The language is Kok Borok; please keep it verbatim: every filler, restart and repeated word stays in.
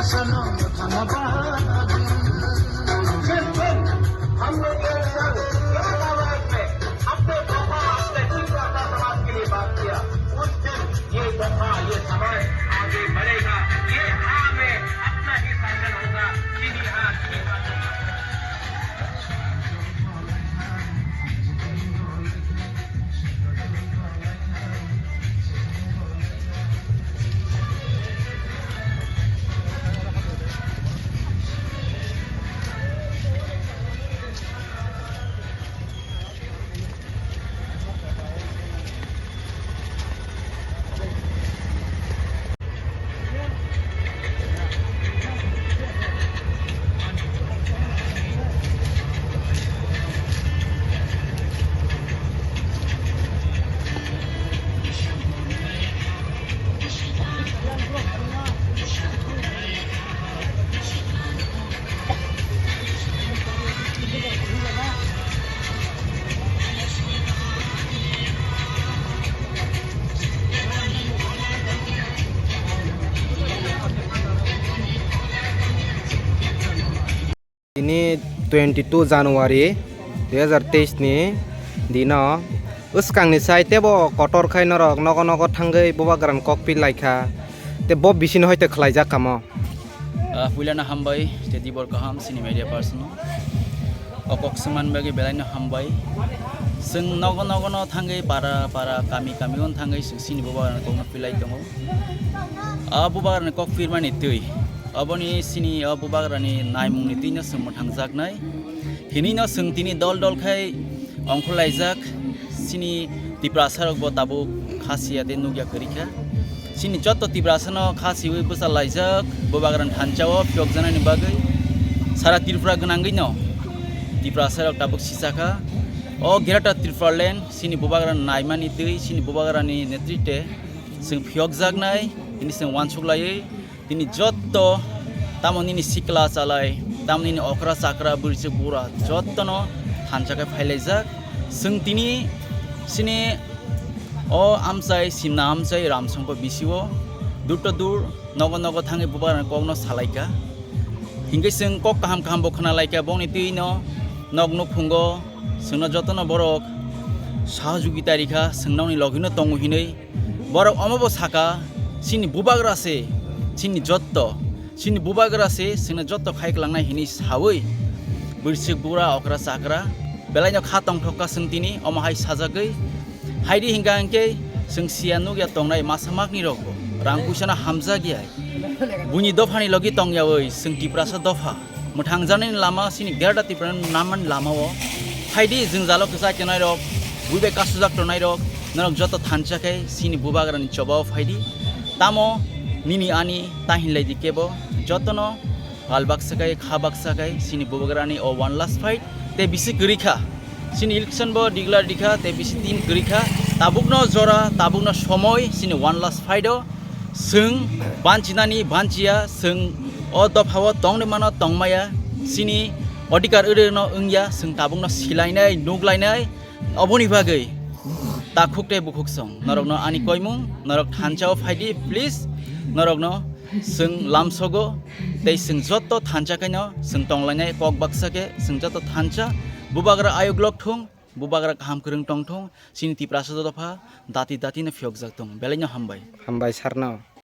हम लोग ये विचार एक आवाज में अपने पापा, अपने पिता का समाज के लिए बात किया। उस दिन ये दफा, ये समाज आगे बढ़ेगा। ये हाँ में अपना ही शासन होगा, चीनी हाँ, चीनी हाँ। Tini twenty two January dui hazar teis ni dino, bwskangni sai tebo kotor khai norok nogo nogo thangwi bubagrani kok pi laikha, tei bo bisini hoite khlaijak kamo. Ah, puilano hambai, tei dibor kaham, sini media person no. O kok swngmani bagwi belaino hambai. Chwng nogo nogo no thangwi, para para, kami kami o thangwi chwng sini bubagrani kokno pilai tongo. O bubagrani kok pirmani twi, oboni sini o bubagrani naimungni twino chwng mwthangjaknai. Hinino chwng tini dol dol khai ongkhorlaijak, sini Tiprasa rokbo tabuk kha siya tei nukya kwrwi kha. Sini jotto Tiprasano kha siwi bwsa laijak, bubagrani thansa o phiyokjaknani bagwi sara Tripura gwnangwino Tiprasa rok tabuk sisa kha. O Greater Tipraland sini bubagrani naimani twi, sini bubagrani netrite chwng phiyokjaknai hini chwng uansuk laiwi. Tini jotto, tamo nini sikla chalai, tamo nini okra chakra, bwrwi bura, jottono thansa khe phailaijak. Chwng tini sini o amchai, simna amchai, Ramsongko bisio, dur to dur, nogo nogo thangwi bubagrani kokno salaikha. Hinkhe chwng kok kaham kaham bo khwnalaikha, bongni twino nok nukhungo chwngno jottono borok sahajugita rikha, chwng nokni logino tongo hinwi. Borok omo bo saka, chini bubagra se, chini jotto, chini bubagra se, chwngno jotto khai kwlangnai hinwi sawi, bwrwi bura okra chakra, belaino kha tongthok kha chwng tini, omo hai sajagwi. Haidi hinkha hinkhe chwng siya nukya tongnai masa makni rokbo, rang puisano hamjakya, buini dophani logi tongyawi chwng Tiprasa dopha. Mwthangjaknani lama sini Greater Tipraland namani lama o phaidi, jwngjalo kwchak tongnai rok, buibai kasujak tongnai rok, norok joto thansa khe sini bubagrani choba o phaidi. Tamo nini ani ta hinlai di kebo, jotono pal baksa khai, kha baksa khai sini bubagrani o one last fight tei bisi kwrwi kha. Sini election bo declare di kha tei bisi din kwrwi kha. Tabukno jora, tabukno somoi sini one last fight o. Chwng banchinani banchiya, chwng o dophao tongni mano tongmaya, chini odhikar rwrwino wngya, chwng tabukno silainai, nuklainai, oboni bagwi takhuk tei bukhuk song. Norokno ani koimung, norok thansa o phaidi, please, norokno chwng lamsogo, tei chwng jotto thansa khaino chwng tonglainai kok baksa khe, chwng jotto thansa, bubagra ayuk lok thung, bubagra kaham kwrwng tong thung, chini Tiprasa dopha dati dati no phiyokjak thung. Belaino hambai. Hambai sarno.